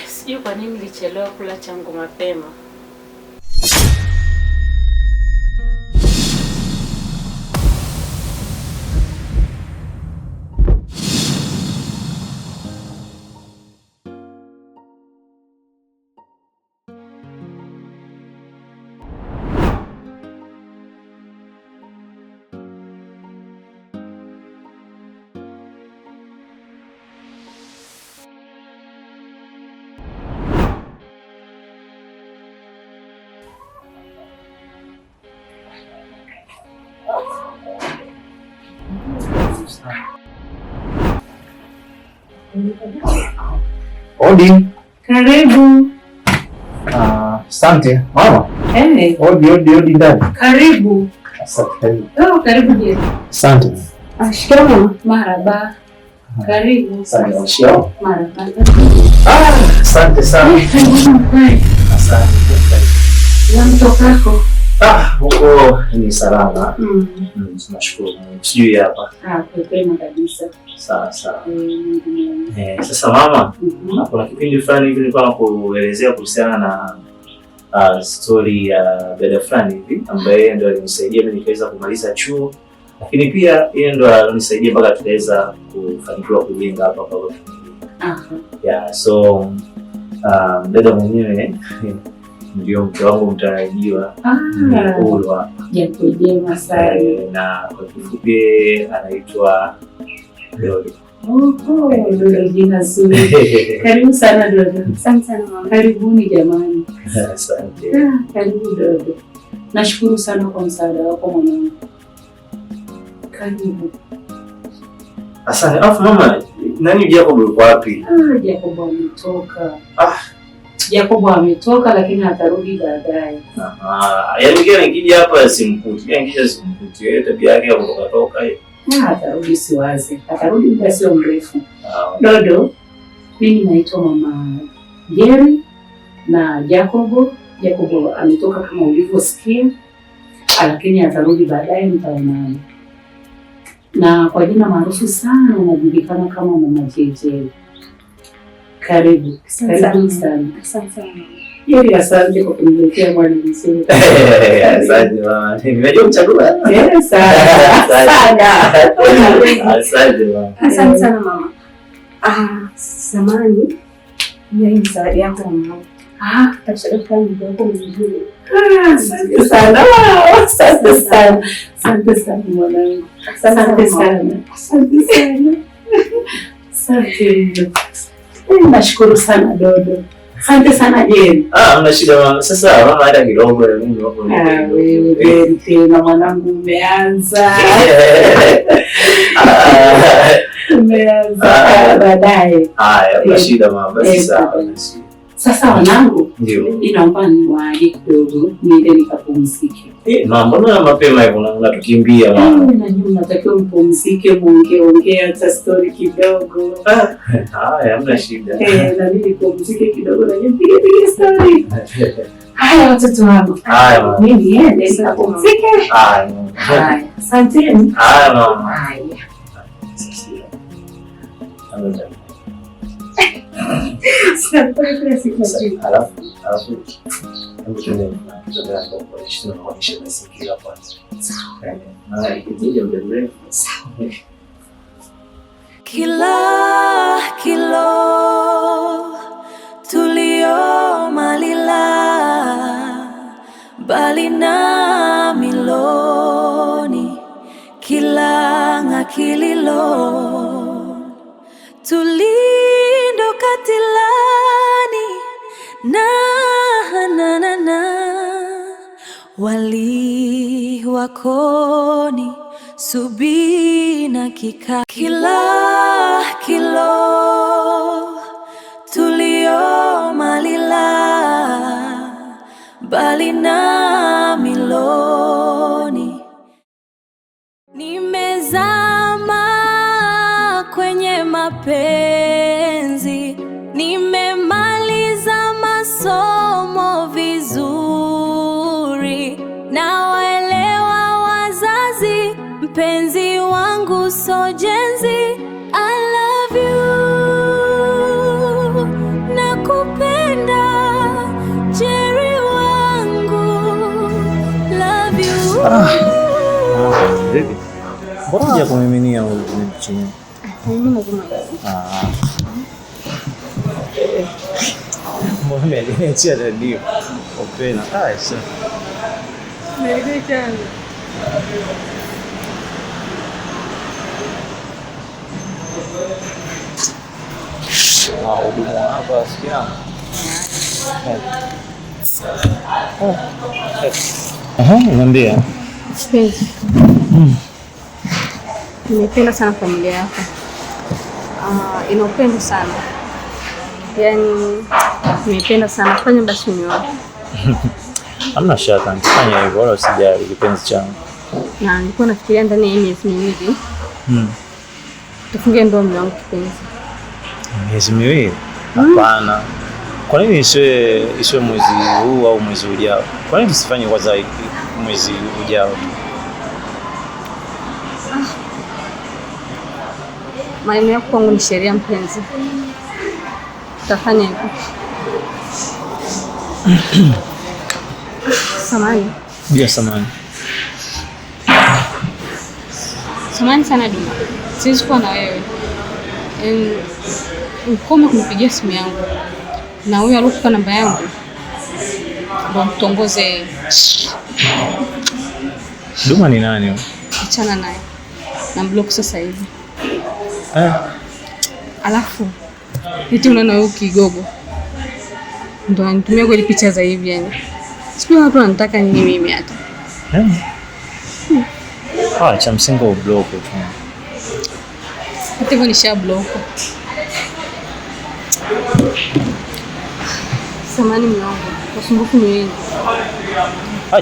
Sijui kwa nini nilichelewa kula changu mapema. Odi. Karibu. Asante mama. Hey. Odi, odi, odi ndani. Karibu. Asante, karibu. Oh, karibu je. Asante. Shikamoo. Marhaba. Karibu. Asante. Shikamoo. Marhaba. Asante sana. Asante. Na mtokako? Huko ni salama. Tunashukuru Mungu. Sijui hapa. Kwema kabisa. Sawa sawa. Sasa mama, kuna kipindi fulani hivi nilikuwa nakuelezea kuhusiana na story ya dada fulani hivi ambaye ndo alinisaidia mimi nikaweza kumaliza chuo, lakini pia yeye ndo alinisaidia mpaka tukaweza kufanikiwa kujenga hapa kwa. Yeah, so dada mwenyewe ndio mke wangu mtarajiwa. Ulwa. Jambo jema sana. Na kwa kifupi anaitwa Dodo. Oho, Dodo jina zuri. Karibu sana Dodo. Asante sana mama. Karibuni jamani. Asante. Karibu Dodo. Nashukuru sana kwa msaada wako mwanangu. Karibu. Asante. Alafu mama, nani Jacob yuko wapi? Jacob ametoka. Jacob ametoka lakini atarudi baadaye. Yaani kila nikija hapa simkuti. Kila nikija simkuti. Yeye tabia yake ya kutoka toka hiyo. Atarudi siwaze. Atarudi muda sio mrefu. Dodo, mimi naitwa Mama Jerry na Jacobo. Jacobo ametoka kama ulivyosikia, lakini atarudi baadaye, mtaonana. Na kwa jina maarufu sana anajulikana kama Mama JJ. Karibu. Karibu sana. Asante sana. Jerry, asante kwa kuniletea mwali mzuri. Asante mama. Nimejua kuchagua. Sana. Asante mama. Asante sana mama. Samani. Ni zawadi yako mama. Asante sana. Asante sana. Asante sana mwanangu. Asante sana. Asante sana. Asante. Nashukuru sana Dodo. Asante sana Jerry. Hamna shida mama. Sasa mama hata kidogo na mimi hapo. Wewe Jerry tena mwanangu umeanza. Umeanza baadaye. Haya, hamna shida mama. Basi sawa. Sasa wanangu, ndio. Inaomba niwaage kidogo niende nikapumzike. Mama, mbona mapema hivyo unatukimbia mama? Na nyinyi mnatakiwa mpumzike, muongee ongea hata story kidogo. Haya, hamna shida. Na mimi nipumzike kidogo na nyinyi pige pige story. Haya watoto wangu. Haya mama. Mimi niende nikapumzike. Haya. Haya. Asanteni. Haya mama. Haya. Alafu hebu tuende tunaonyesha mazingira kwanza. Maana ikija muda mrefu. Kila kilo tulio malila bali na miloni kila ngakililo tulindo katilani na na na na wali wakoni subina kika kila kilo tulio malila bali na miloni nimezama kwenye mapenzi nimemaliza masomo vizuri na waelewa wazazi mpenzi wangu sojenzi I love you na Vipi? Mbona huja kumiminia huyu chini? Mimi lazima. Ah. Mbona umeniachia redio? Opena. Ah, sasa. Wahudumu wa hapa rafiki yangu. Aha, niambie. Mpenzi. Nimependa sana familia yako. Ina upendo sana. Yaani nimependa sana. Fanya basi unioe. Hamna shaka, nitafanya hivyo wala usijali kipenzi changu. Na nilikuwa nafikiria ndani ya miezi miwili tufunge ndoa mume wangu kipenzi. Miezi miwili? Hapana. Kwa nini isiwe mwezi huu au mwezi ujao? Kwa nini tusifanye kwanza mwezi ujao tu? Maneno yako kwangu ni sheria mpenzi. Tutafanya hivyo. Samahani. Ndio, samahani. Samahani sana Duma. Siwezi kuwa na wewe. Ukome kunipigia simu yangu. Na huyo alikupa namba yangu ndo mtongoze. Duma ni nani huyo? Achana naye. Na block sasa hivi. Alafu eti unaona huyu kigogo ndo anitumia kweli picha za hivi yani. Sijui watu wanataka nini mimi hata. Cha msingi ublock tu. Hata hivyo nisha block. Samahani mume wangu, usumbufu ni wengi.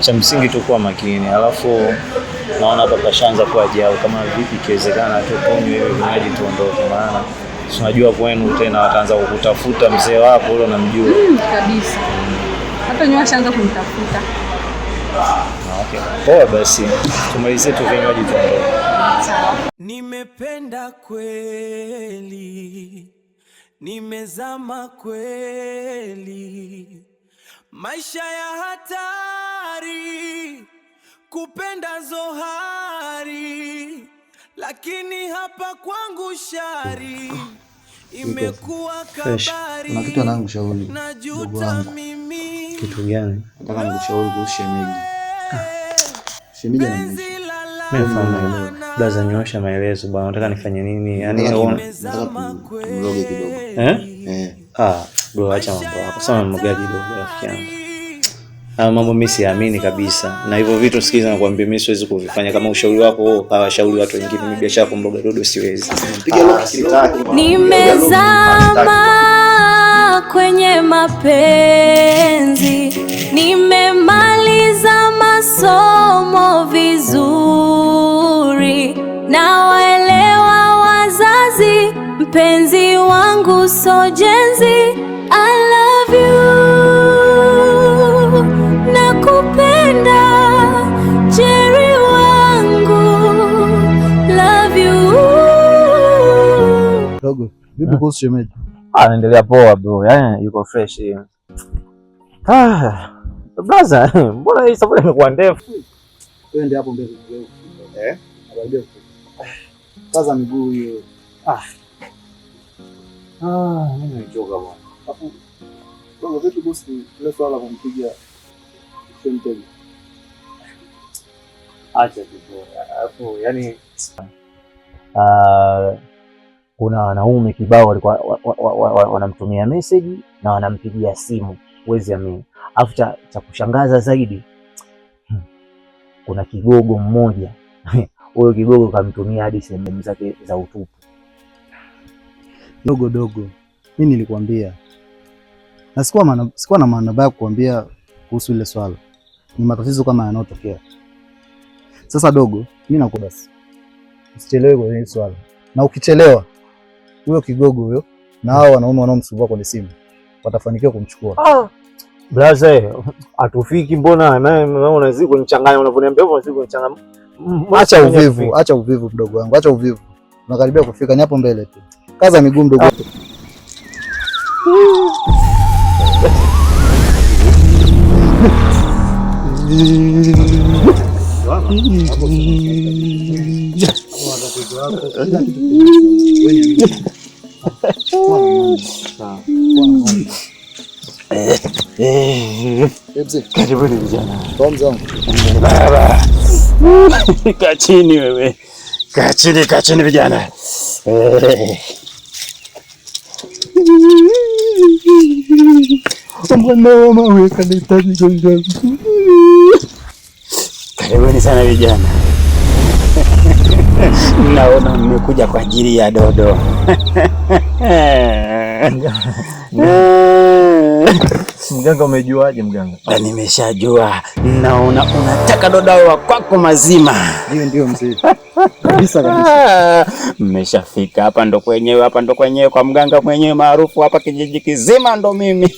Cha msingi tu kuwa makini. Alafu naona hapa pashaanza kuwa jao, kama vipi ikiwezekana tu kunywe hivi vinywaji tuondoke, maana tunajua kwenu tena wataanza kukutafuta mzee wako ule unamjua. Kabisa. Hata wenyewe washaanza kunitafuta. Okay. Poa basi. Tumalizie tu vinywaji tuondoke. Sawa. Nimependa kweli, nimezama kweli, maisha ya hatari, kupenda zohari, lakini hapa kwangu shari imekuwa kabari. Kuna kitu anakushauri ndugu wangu. Kitu gani? Nataka nikushauri kuhusu shemeji. Shemeji ana mimi nafahamu. Blaza, nyoosha maelezo bwana. Nataka nifanye nini? Yaani nataka tumloge kidogo. Eh? Bro, acha mambo yako. Sema mambo gani kidogo rafiki yangu? Mambo mimi siamini kabisa. Na hivyo vitu sikiza nakwambia mimi siwezi kuvifanya. Kama ushauri wako wewe kawashauri watu wengine, mimi biashara kumloga dodo siwezi. Piga lock sitaki. Nimezama kwenye mapenzi, nimemaliza masomo vizuri, na waelewa wazazi, mpenzi wangu sojenzi, I love you, nakupenda Jerry wangu, love you. Dogo, vipi kuhusu shemeji? Anaendelea poa bro, yaani yuko fresh. Brother, mbona hii safari imekuwa ndefu? Twende hapo mbele kidogo. Angalia. Kaza miguu hiyo. Mimi nimechoka bwana. Alafu dogo, vipi kuhusu ile swala la kumpiga mteja? Acha tu bro. Alafu yani kuna wanaume kibao walikuwa wanamtumia message na wanampigia simu, huwezi amini. Alafu cha kushangaza zaidi, kuna kigogo mmoja huyo kigogo kamtumia hadi sehemu zake za utupu. Dogo dogo, mimi nilikwambia na sikuwa na maana baya kukuambia kuhusu ile swala. Ni matatizo kama yanayotokea. Sasa dogo, mimi nakuomba basi usichelewe kwenye hili swala. Na ukichelewa huyo kigogo huyo na hao wanaume wanaomsumbua kwenye simu watafanikiwa kumchukua. Brother, atufiki mbona na unazidi kunichanganya unavyoniambia hivyo, unazidi kunichanganya. Acha uvivu mdogo wangu, acha uvivu. Unakaribia kufika, ni hapo mbele tu. Kaza miguu mdogo. Karibuni vijana. Baba. Kaa chini wewe. Kaa chini, kaa chini vijana. Karibuni sana vijana. Naona mmekuja kwa ajili ya Dodo. Mganga, umejuaje mganga? Nimeshajua. Naona unataka Dodo wa kwako mazima. Ndio mzee. Kabisa kabisa. Mmeshafika hapa ndo kwenyewe, hapa ndo kwenyewe kwa mganga mwenyewe maarufu hapa kijiji kizima ndo mimi.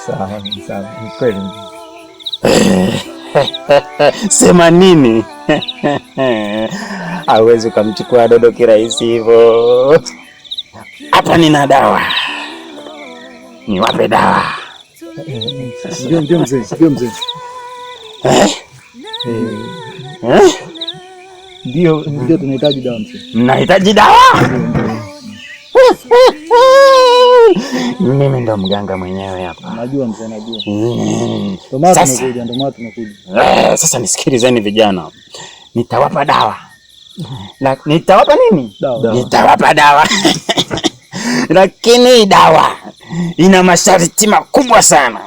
Sawa, sawa. Ni kweli. Sema nini? Hawezi kumchukua Dodo kirahisi hivyo. Hapa nina dawa. Niwape dawa. Ndio mzee, ndio mzee. Ndio tunahitaji dawa mzee. Mnahitaji dawa? Mimi ndo mganga mwenyewe hapa. Najua mzee, najua. Ndio maana tumekuja, ndio maana tumekuja. Sasa nisikilizeni vijana. Nitawapa dawa. Nitawapa nini? Dawa. Nitawapa dawa. Lakini dawa ina masharti makubwa sana.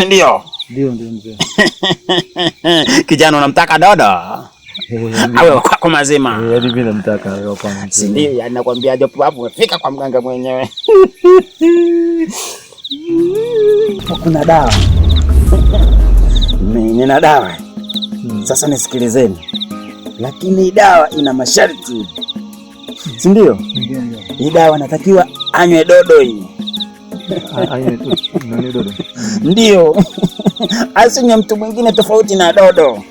Ndio? Ndio mzee. Kijana, unamtaka Dodo? Awe kwako mazima. Yaani mimi namtaka awe kwangu. Si ndio? Yaani nakwambia hapo hapo umefika kwa mganga mwenyewe. Kuna dawa. Mimi nina dawa. Sasa nisikilizeni. Lakini dawa ina masharti. Si ndio? Ndio. Hii dawa natakiwa anywe Dodo hii. Anywe nani Dodo? Ndio. Asinywe mtu mwingine tofauti na Dodo.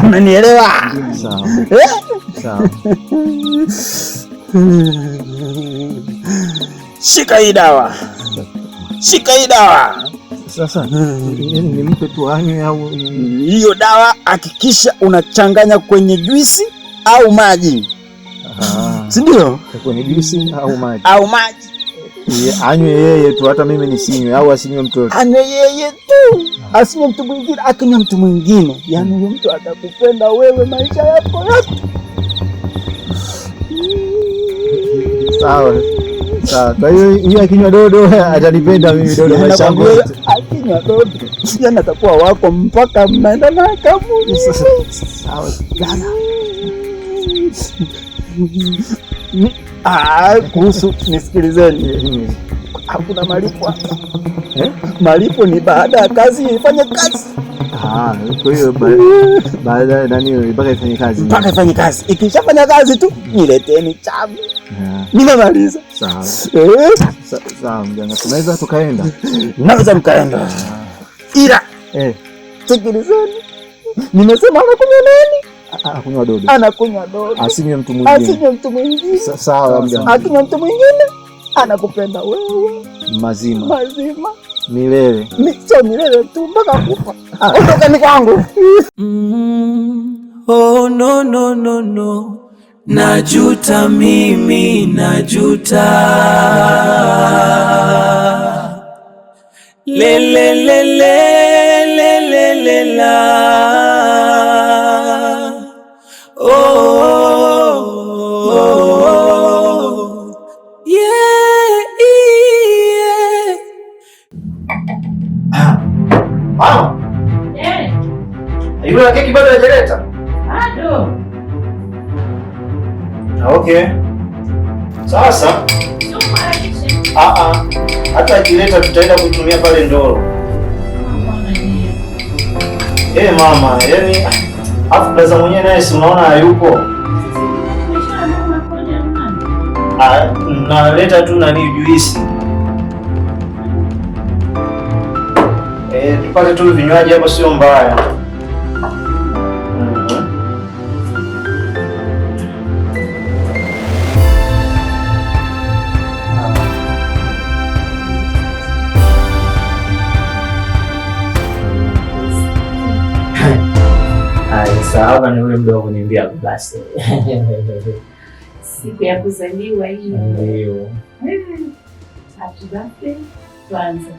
Unanielewa? Sawa. Sawa. Shika hii dawa. Shika hii dawa. Sasa nimpe tu anywe au hiyo dawa? Hakikisha unachanganya kwenye juisi au maji. Si ndio? Kwenye juisi au maji. Au maji. Anywe yeye tu, hata mimi nisinywe au asinywe mtoto. Anywe yeye tu. Asinywe mtu mwingine. Akinywa mtu mwingine, yaani huyo mtu atakupenda wewe maisha yako yote. Sawa. Sawa. Kwa hiyo hiyo akinywa Dodo atanipenda mimi Dodo maisha yangu yote. Akinywa Dodo, yaani atakuwa wako mpaka mnaenda naye kaburini. Sawa. Kuhusu nisikilizeni. Hakuna malipo hapa. Malipo ni baada ya kazi ifanye kazi. Kwa hiyo baada nani mpaka ifanye kazi. Mpaka ifanye kazi. Ikishafanya kazi tu nileteni chavi. Nimemaliza. Sawa. Sawa mganga, tunaweza tukaenda. Naweza mkaenda. Ila sikilizeni. Nimesema anakunywa nani? Anakunywa Dodo. Anakunywa Dodo. Asinywe mtu mwingine. Asinywe mtu mwingine. Sawa mganga. Akinywa mtu mwingine anakupenda wewe mazima. Mazima. Milele. Sio milele tu mpaka kufa. Ondoka ni kwangu. Oh no no no no. Najuta mimi, najuta. Le le le le le le le la. Oh, oh, oh. Yeah, yeah. Mama. Yule keki bado hajaleta? Bado. Okay. Sasa hata akileta tutaenda kuitumia pale Ndolo. Mama, yani afu blaza mwenyewe naye si unaona hayupo. Naleta tu nani juisi. Tupate tu vinywaji hapo sio mbaya. Sasa hapa ni ule muda wa kuniambia basi. Siku ya kuzaliwa hii. Ndio. Happy birthday kwanza.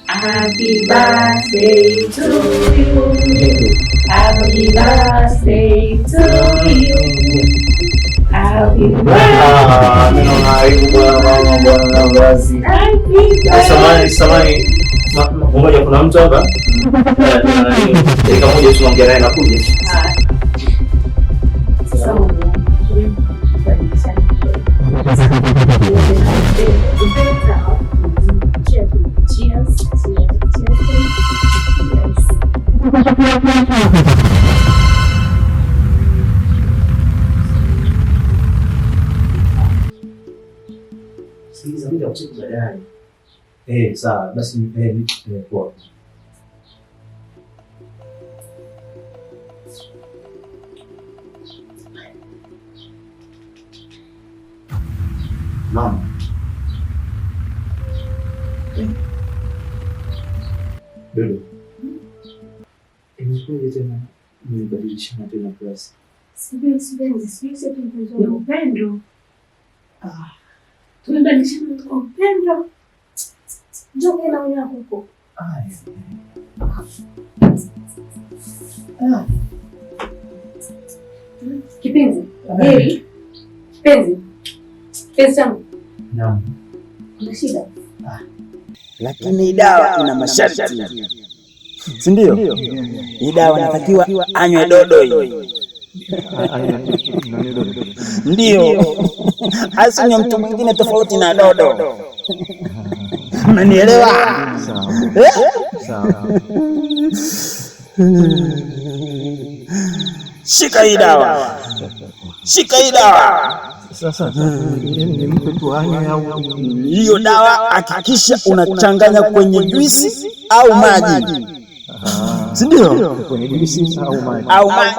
Happy birthday to you. Happy birthday to you. Happy birthday. Mimi naona aibu bwana, mama bwana basi. Happy Samahani. Ngoja kuna mtu hapa. Dakika moja tuongee naye nakuja. Sasa cheers. Cheers. Sikiliza, mimi nitakucheki baadaye. Sawa, basi poa. Mama. Dodo. Imekuwaje tena mmebadilishana tena glasi? Ni upendo. Tumebadilishana kwa upendo. Njoo na wewe huko. Kipenzi. Heri. Kipenzi. Kipenzi changu. Naam. Kuna shida? Lakini dawa ina masharti. Si ndio? Hii dawa natakiwa anywe dodo hii. Ndio. Asinywe mtu mwingine tofauti na dodo. Unanielewa? Sawa. Shika hii dawa. Shika hii dawa. Sasa nimpe tu anywe au hiyo dawa? Hakikisha unachanganya kwenye juisi au maji. Si ndio? Kwenye juisi au maji. Au maji.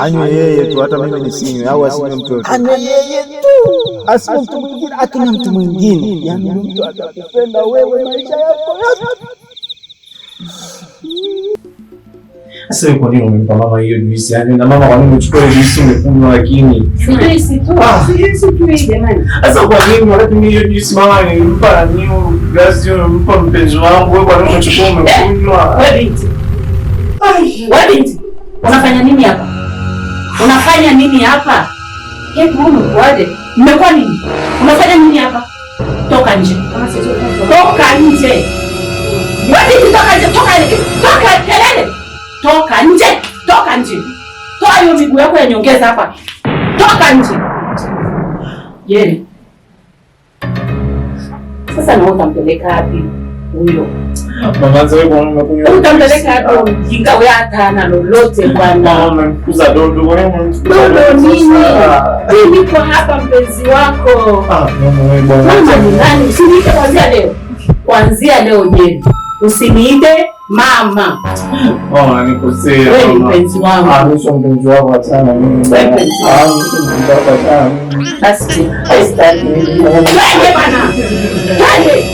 Anywe yeye tu, hata mimi nisinywe au asinywe mtu yote. Anywe yeye tu. Asinywe mtu mwingine, akinywa mtu mwingine, yaani mtu atakupenda wewe maisha yako yote. Sasa kwa nini umempa mama hiyo juisi? Yaani na mama kwa nini umechukua hiyo juisi umekunywa lakini? Juisi tu. Juisi tu hii jamani. Sasa kwa nini wakati mimi hiyo juisi mama nilimpa nini glasi hiyo nilimpa mpenzi wangu, wewe kwa nini umechukua umekunywa? Wewe binti. Wewe binti. Unafanya nini hapa? Unafanya nini hapa? Hebu umekuaje? Mmekuwa nini? Unafanya nini hapa? Toka nje. Toka nje. Wewe binti toka nje, toka nje. Toka kelele. Toka nje, toka nje. Toa hiyo miguu yako ya nyongeza hapa. Toka nje. Yeye. Sasa na utampeleka wapi huyo? Mama wewe kwa nini unakunywa? Utampeleka wapi mjinga wewe hata na lolote bwana. Mama umemfukuza dodo, wewe umemfukuza dodo nini? Mimi niko hapa mpenzi wako. Mama wewe bwana. Mama ni nani? Usiniite kuanzia leo. Kuanzia leo je. Usiniite mama. Mama nikosea. Wewe ni mpenzi wangu. Mimi sio mpenzi wako sana mimi. Wewe mpenzi wangu. Mpenzi wako sana. Basi. Twende bana. Twende.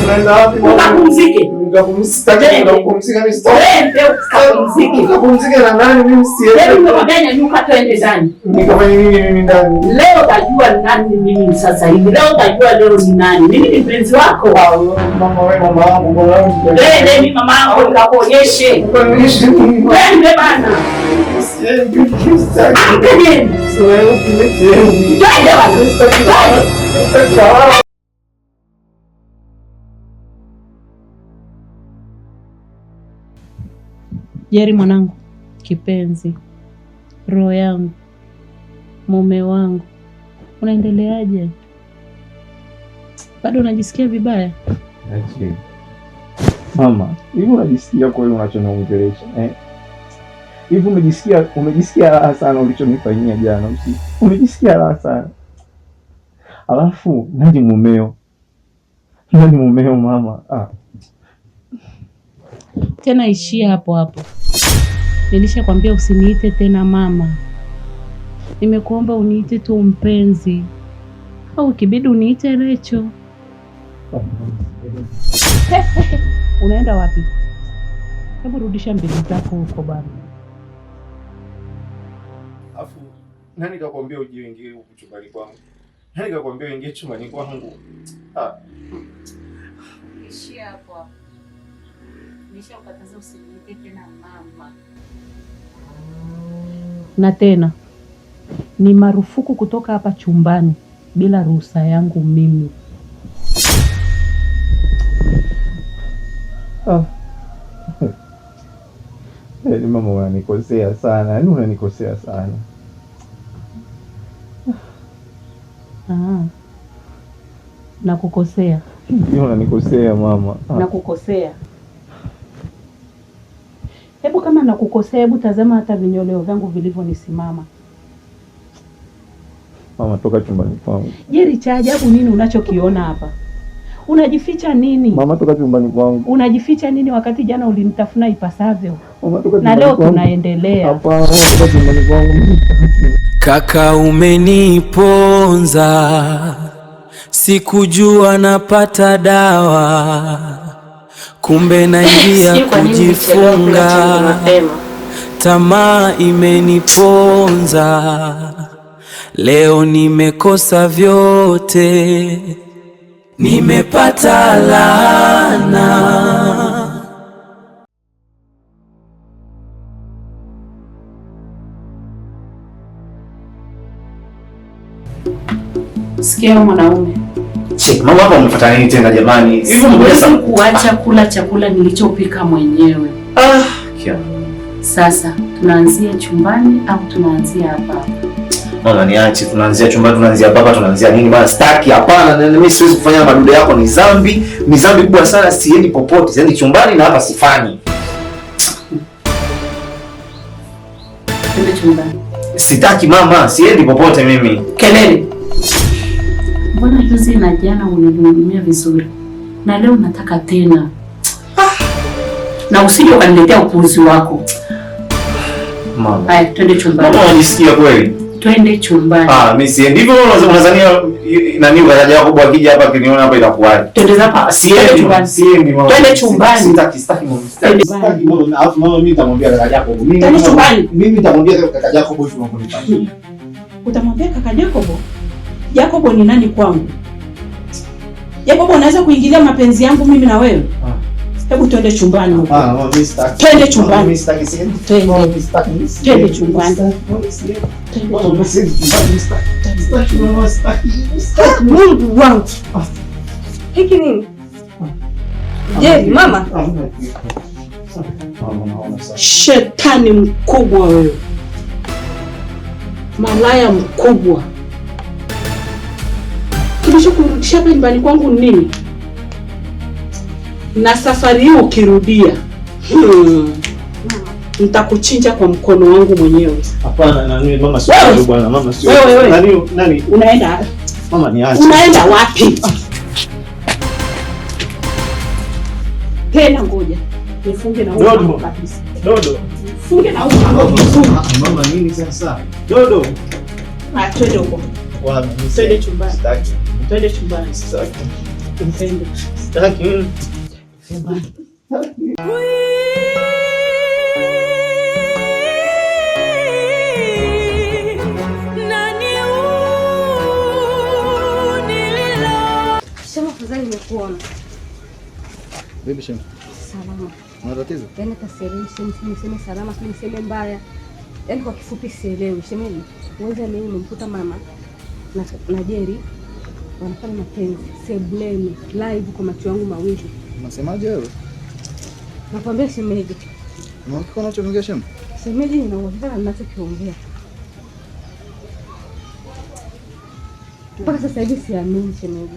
Unaenda wapi? Ukapumzike. Nikapumzika mimi sitaki. Twende ukapumzike. Nikapumzike na nani mimi sielewi. Hebu nikwambia nyanyuka twende ndani. Nikafanya nini mimi ndani? Leo utajua nani mimi sasa hivi. Leo utajua leo ni nani. Mimi ni mpenzi wako. Mama wewe mama wangu bwana. Twende mimi mama yangu nikakuonyeshe. Nikakuonyeshe nini? Twende bana. Siendi. Sitaki. Twende. Siendi. Twende bana. Sitaki. Jerry mwanangu, kipenzi, roho yangu, mume wangu, unaendeleaje? Bado unajisikia vibaya? Aje. Mama, hivi unajisikia kweli unachoniongelesha? Hivi umejisikia raha sana ulichonifanyia jana usiku. Umejisikia raha sana. Alafu nani mumeo? Nani mumeo mama? Tena ishia hapo hapo. Nilishakwambia usiniite tena mama. Nimekuomba uniite tu mpenzi. Au ikibidi uniite Recho. Unaenda wapi? Hebu rudisha mbili zako huko bwana. Nani kakwambia uje uingie huku chumbani kwangu? Nani kakwambia uingie chumbani kwangu? Ah. Ishia hapo hapo. Nishakukataza usiniite tena mama. Na tena ni marufuku kutoka hapa chumbani bila ruhusa yangu mimi. Ah. Yaani mama unanikosea sana, yaani unanikosea sana. Ah. Nakukosea. Ndio unanikosea mama. Ah. Nakukosea. Hebu kama nakukosea, hebu tazama hata vinyoleo vyangu vilivyonisimama. Mama, toka chumbani kwangu. Jerry, cha ajabu nini unachokiona hapa? Unajificha nini? Mama, toka chumbani kwangu. Unajificha nini wakati jana ulinitafuna ipasavyo? Mama, toka Na chumbani leo kwangu. tunaendelea. Hapana, toka chumbani kwangu. Kaka umeniponza, sikujua napata dawa, kumbe naingia Sijui kwa nini nilichelewa kula changu kujifunga, mapema. tamaa imeniponza, leo nimekosa vyote, nimepata laana. Sikia wewe mwanaume. Che, mama hapa umefuata nini tena jamani? Hivi umekuja Siwezi kuacha kula chakula nilichopika mwenyewe. Ah, kia. Sasa tunaanzia chumbani au tunaanzia hapa? Mama niache, tunaanzia chumbani, tunaanzia baba, tunaanzia nini bana? Sitaki, hapana, na mimi siwezi kufanya madude yako, ni dhambi, ni dhambi kubwa sana, siendi popote, siendi chumbani na hapa sifanyi. Twende chumbani. Sitaki mama, siendi popote mimi. Kelele. Mbona juzi na jana ulinihudumia vizuri na leo nataka tena? Na usije ukaniletea upuuzi wako. Mama. Haya, twende chumbani. Mama unanisikia kweli? Twende chumbani. Ah, mimi siendi. Hivyo unadhania nani daraja yako kubwa akija hapa akiniona hapa itakuwaje? Twende hapa. Siendi, siendi mama. Twende chumbani. Sitaki, sitaki mama. Twende Sitaki mama, alafu mama mimi nitamwambia kaka Jacob. Mimi Twende chumbani. Mimi nitamwambia kaka Jacob hivi mambo ni. Utamwambia kaka Jacobo? Jacobo ni nani kwangu? Jacobo unaweza kuingilia mapenzi yangu mimi na wewe? Hebu twende chumbani huko. Ah, mama mimi sitaki. Twende chumbani. Mimi sitaki, siendi. Twende. Mama mimi sitaki. Twende chumbani. Mama siendi. Mama siendi chumbani, sitaki. Sitaki mama, sitaki. Sitaki. Mungu wangu. Hiki nini? Jerry, mama. Shetani mkubwa wewe. Malaya mkubwa. Kilichokurudisha hapa nyumbani kwangu ni nini? Na safari hii ukirudia, nitakuchinja kwa mkono wangu mwenyewe. Hapana, nani mama sio Wewe! bwana, mama sio. Wewe, wewe. Nani nani? Unaenda Mama niache. unaenda wapi? Tena ngoja nifunge na Dodo. huko kabisa. Dodo. Nifunge na huko vizuri. Mama nini sasa? Dodo. Ah, twende huko. Wapi? Twende chumbani. Sitaki. Twende chumbani. Sitaki. Twende. Sitaki. Chumbani. Shema, afadhali nimekuona. Vipi Shema? Salama. Una tatizo? Yaani hata sielewi shemu, sijui niseme salama, sijui niseme mbaya. Yaani kwa kifupi sielewi. Shemeji, wewe mimi nimemkuta mama na Jerry wanafanya mapenzi sebuleni live kwa macho yangu mawili. Unasemaje wewe? Nakwambia shemeji. Una uhakika unachoongea Shema? Shemeji, nina uhakika na ninachokiongea. Mpaka sasa hivi siamini shemeji.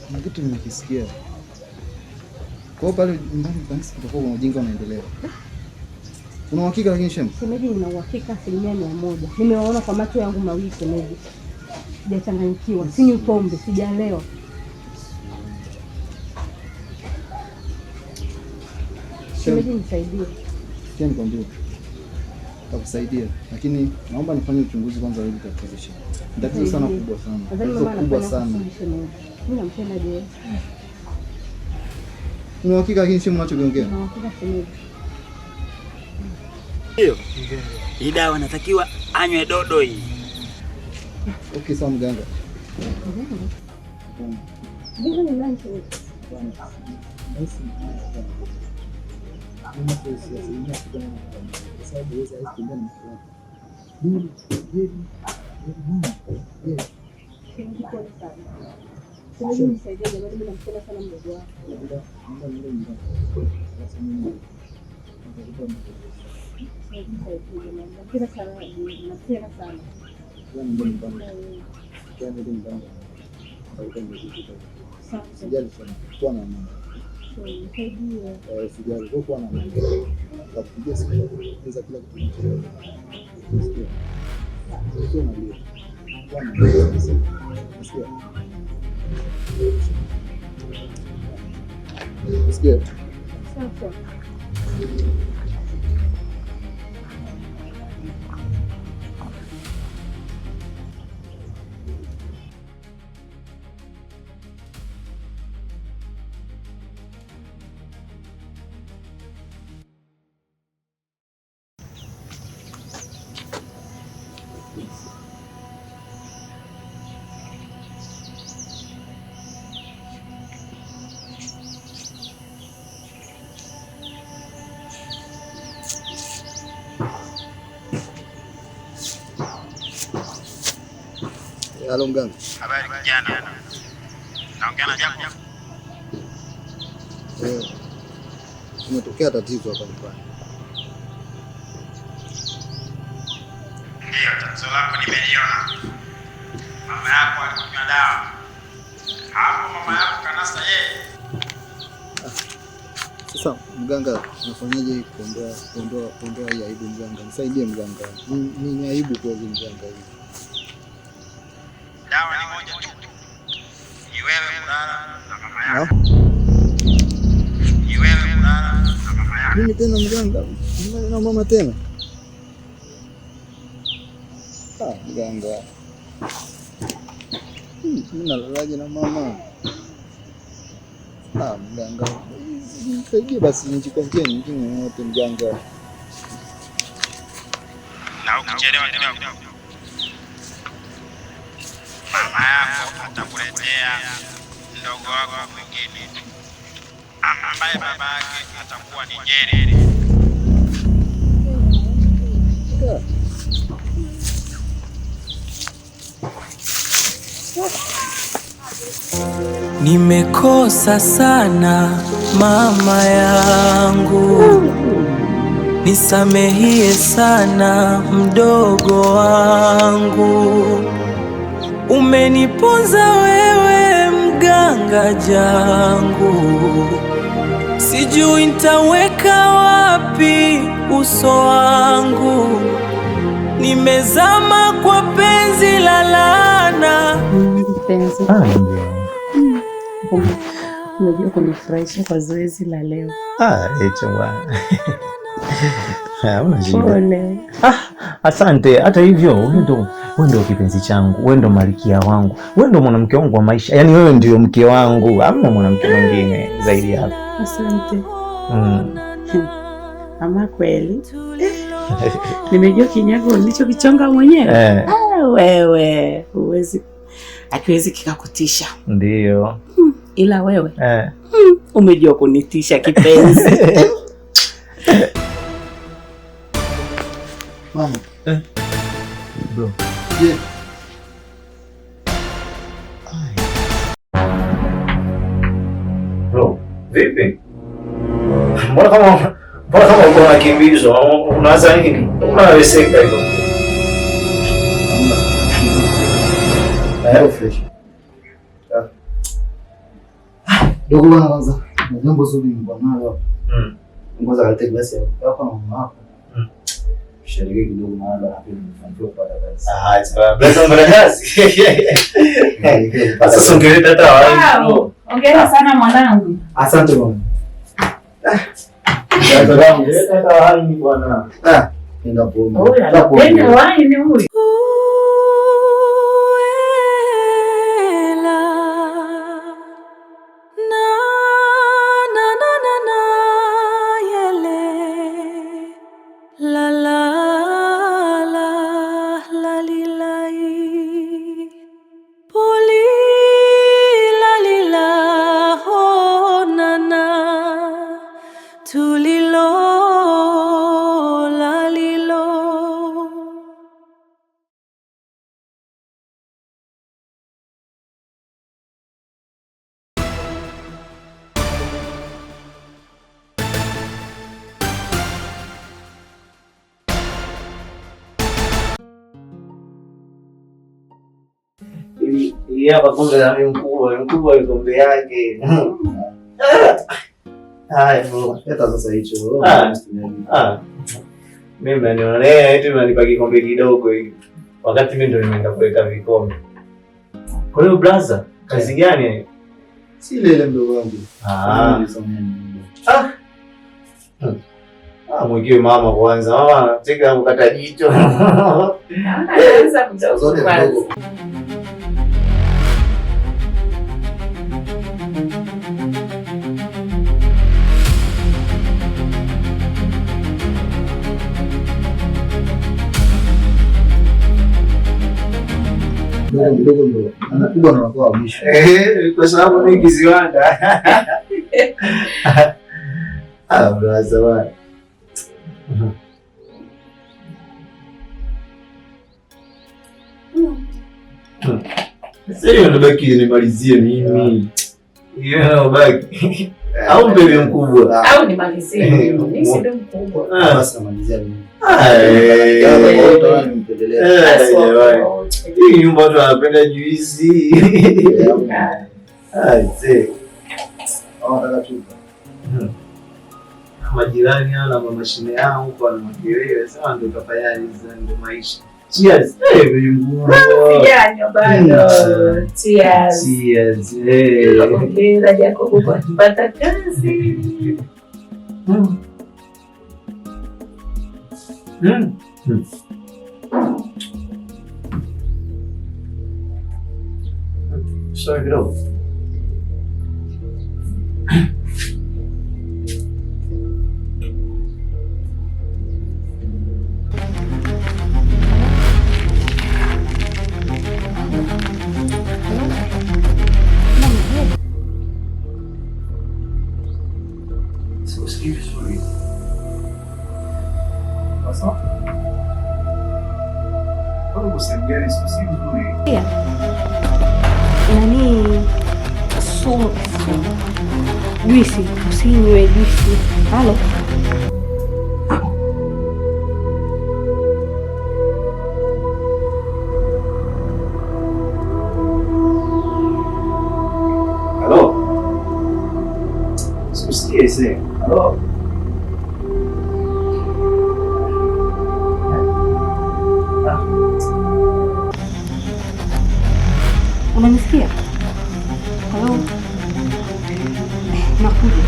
Kuna kitu nimekisikia. Kwa hiyo pale nyumbani kanisa kutakuwa kuna ujinga unaendelea. Una uhakika lakini Shema? Shemeji, nina uhakika 100%. Nimewaona kwa macho yangu mawili shemeji. Sijachanganyikiwa, sinywi pombe, sijalewa. Shemeji, nisaidie. Sikia nikwambie. Nitakusaidia, lakini naomba nifanye uchunguzi kwanza ili tatizo Shema. Ni tatizo sana kubwa sana. Nadhani Tatizo mama kubwa anafanya sana. kusudi shemeji. Mimi nampenda Jerry. Una uhakika lakini Shema unachokiongea? Nina uhakika shemeji. Hiyo. Hii dawa natakiwa anywe dodo hii. Okay, sawa mganga. Mganga ni nani shemeji? Shemeji, pole sana. Shemeji, nisaidie jamani, mimi nampenda sana mdogo wako. Shemeji, nisaidie jamani, nampenda sana, nampenda sana. Sijali sana, kuwa na amani. Nisaidie. Sijali, wewe kuwa na amani. Nitakupigia simu kueleza kila kitu kinachoendelea. Unasikia? Sio unalia. Kuwa na amani. Unasikia? Unasikia? Sawa. Halo mganga. Habari kijana. Naongea na Jacob. Kumetokea tatizo hapa nyumbani. Ndiyo, tatizo lako nimeliona. Mama yako alikunywa dawa. Hapo mama yako kanasa yeye. Sasa mganga, nafanyaje kuondoa hii aibu mganga? Nisaidie mganga. Ni aibu kweli mganga hii. Dawa ni moja tu. Ni wewe kulala na mama yako. Ni wewe kulala na mama yako. Mimi tena mganga? Mimi na mama tena? Ah, mganga. Mimi nalalaje na mama? Ah, mganga. Nisaidie basi kwa njia nyingine yote mganga. Na ukichelewa kidogo, mama yako atakuletea mdogo wako mwingine ambaye baba yake atakuwa ni Jerry. Nimekosa sana mama yangu, nisamehie sana mdogo wangu. Umeniponza wewe mganga jangu, sijui nitaweka wapi uso wangu. Nimezama kwa penzi la laana. Mpenzi. Unajua kunifurahisha kwa zoezi la leo. Hicho bwana. Hauna shida. Pole. Asante. Hata hivyo, wewe ndio kipenzi changu, wewe ndio malkia wangu, wewe ndio mwanamke wangu wa maisha. Yaani wewe ndio mke wangu, hamna mwanamke mwingine zaidi yako. Asante. Ama kweli. Nimejua kinyago nilichokichonga mwenyewe. Wewe huwezi, akiwezi kikakutisha. Ndio. Ila wewe umejua kunitisha kipenzi. Mama. Bro. Yeah. Bro, vipi? Mbona kama uko unakimbizwa, unaanza nini? Unaweseka hivyo. Fresh. Dogo bwana, kwanza na jambo zuri nilikuwa nalo. Ngoja kalete glasi yako na mama wako. Sherehe kidogo maana hapo nimefanikiwa kupata kazi. Sawa. Bless mbona kazi? Sasa ungeleta hata wao. Hongera sana mwanangu. Asante mama. Ungeleta hata wao bwana. Nenda pombe. Huyu anapenda wine huyu. La la la la li la. Hii hapa kombe la mimi mkubwa, mkubwa kombe yake. Haya bro, Leta sasa hicho. Ah. Ah. Mimi mnanionea eti mnanipa kikombe kidogo hivi. Wakati mimi ndo nimeenda kuleta vikombe. Kwa hiyo brother, kazi gani? Si ile ile mdogo wangu. Ah. Ah. Ah, mwikiwe mama kwanza. Mama cheka kukata jicho. Anaanza kutoka Zote kwanza. mdogo. Mdogo mdogo ndo mkubwa ndo anakuwa wa mwisho. Eh, kwa sababu mimi kiziwanda. Ah, brother bwana. Sasa hiyo nabaki nimalizie mimi. Hiyo nabaki. Au mbebe mkubwa. Au nimalizie mimi. Mimi si ndo mkubwa. Ah, Basi namalizia mimi. ah, eh. Kwa hiyo nimpendelea. Eh, Basi jamani. wote. Hii nyumba watu wanapenda juisi. Ah, see. Au nataka chupa. Majirani hao na mamashine yao huko wana makelele, sema ndio utafanyaje sasa, ndio maisha. Cheers. Eh, mkubwa. Sijanywa bado. Cheers. Cheers. Eh. Hongera Jacob kwa kupata kazi. Mm. Mm. Mm. Sorry kidogo. Sikusikii vizuri. Sasa? Wewe uko sehemu gani? Sikusikii vizuri. Nani sumu juisi, usinywe juisi. Halo. Halo? Sikusikii ese. Halo? Unanisikia? Halo. Nakuja.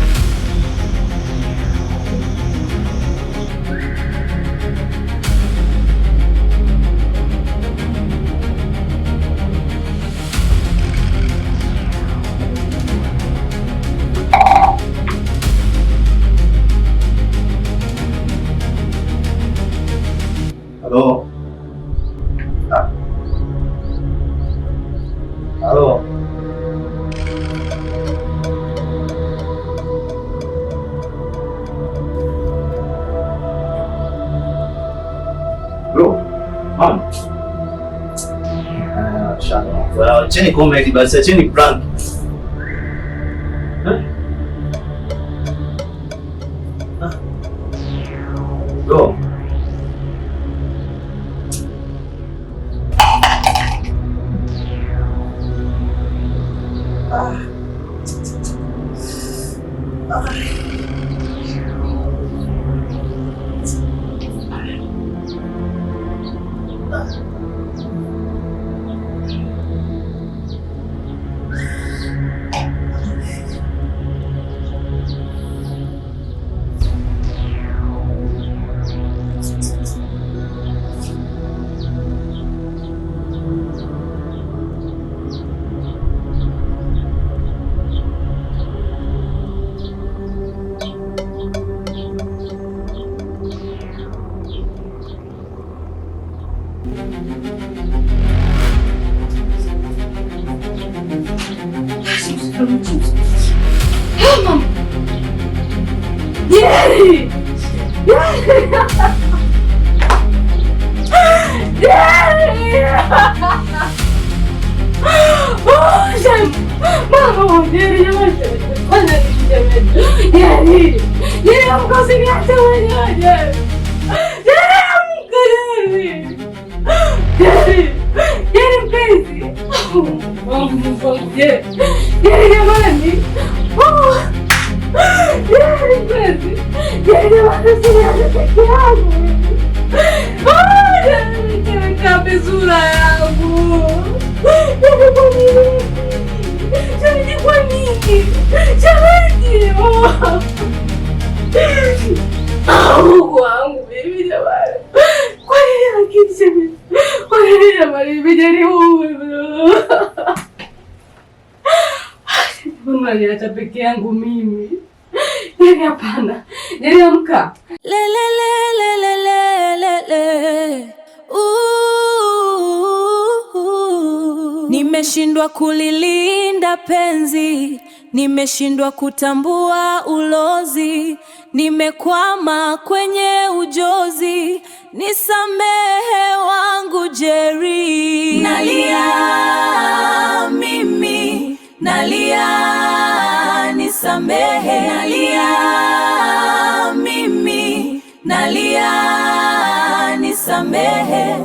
Halo? Ah. Halo? Bro, mom. Ah, shut up. Well, acheni comedy basi, acheni prank. Eh? Ah. Bro. Jerry! Jerry! Jerry! Oh, Mama, Jerry, jamani. Kwanza niseme. Jerry! Jerry, amka usiniache mwenyewe, Jerry. Jerry, amka, Jerry. Jerry! Jerry mpenzi. Mungu wangu, Jerry. Jerry jamani. Oh. Jerry mpenzi. Jerry jamani, usiniache peke yangu. Oh, Jerry, nikabe sura yangu. Jerry, kwa nini? Jerry, kwa nini? Jerry, oh. Mungu wangu mimi jamani. Kwa nini lakini shemeji? Kwa nini jamani nimejaribu? Mbona unaniacha peke yangu mimi? Yaani hapana. Yaani amka. Le le le le le le le. Ooh. Nimeshindwa kulilinda penzi, nimeshindwa kutambua ulozi, nimekwama kwenye ujozi, nisamehe wangu Jerry. Nalia mimi, nalia nisamehe, nalia mimi, nalia nisamehe.